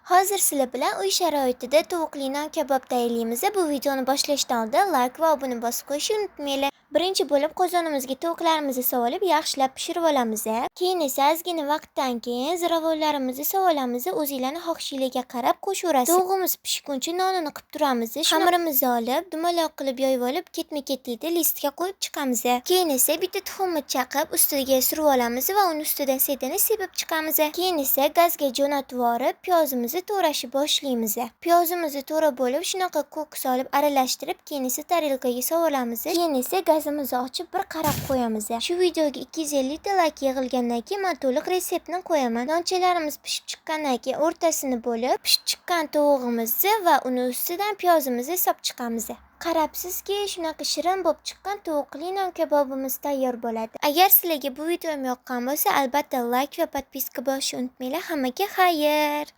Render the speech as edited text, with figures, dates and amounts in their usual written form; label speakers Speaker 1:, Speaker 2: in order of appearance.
Speaker 1: Hozir sizlar bilan uy sharoitida tovuqli non kabob tayyorlaymiz. Bu videoni boshlashdan oldin like va obuna bosib qo'yishni unutmanglar. Birinchi bo'lib qozonimizga tovuqlarimizni solib, yaxshilab pishirib olamiz. Keyin esa ozgina vaqtdan keyin ziravorlarimizni solamiz. O'zinglarning xohishinglarga qarab qo'shaverasiz. Tovug'imiz pishguncha nonini qilib turamiz. Xamirimizni olib, dumaloq qilib yoyib olib, ketma-ketlikda listga qo'yib chiqamiz. Keyin esa bitta tuxumni chaqib, ustiga surib olamiz va uni ustidan seddani sepib chiqamiz. Keyin esa gazga jo'natib yuborib, piyozimizni to'rashni boshlaymiz. Piyozimizni to'rab bo'lib, shunaqa ko'k solib aralashtirib, keyin esa tarelkaga solamiz. Keyin esa gazimizni ochib bir qarab qo'yamiz. Shu videoga 250 ta like yig'ilgandan keyin men to'liq retseptni qo'yaman. Nonchalarimiz pishib chiqqandan keyin o'rtasini bo'lib, pishib chiqqan tovug'imizni va uni ustidan piyozimizni solib chiqamiz. Qarabsizki, shunaqa shirin bo'lib chiqqan tovuqli non kabobimiz tayyor bo'ladi. Agar sizlarga bu videom yoqqan bo'lsa, albatta like va подписка bosishni unutmanglar. Hammaga xayr.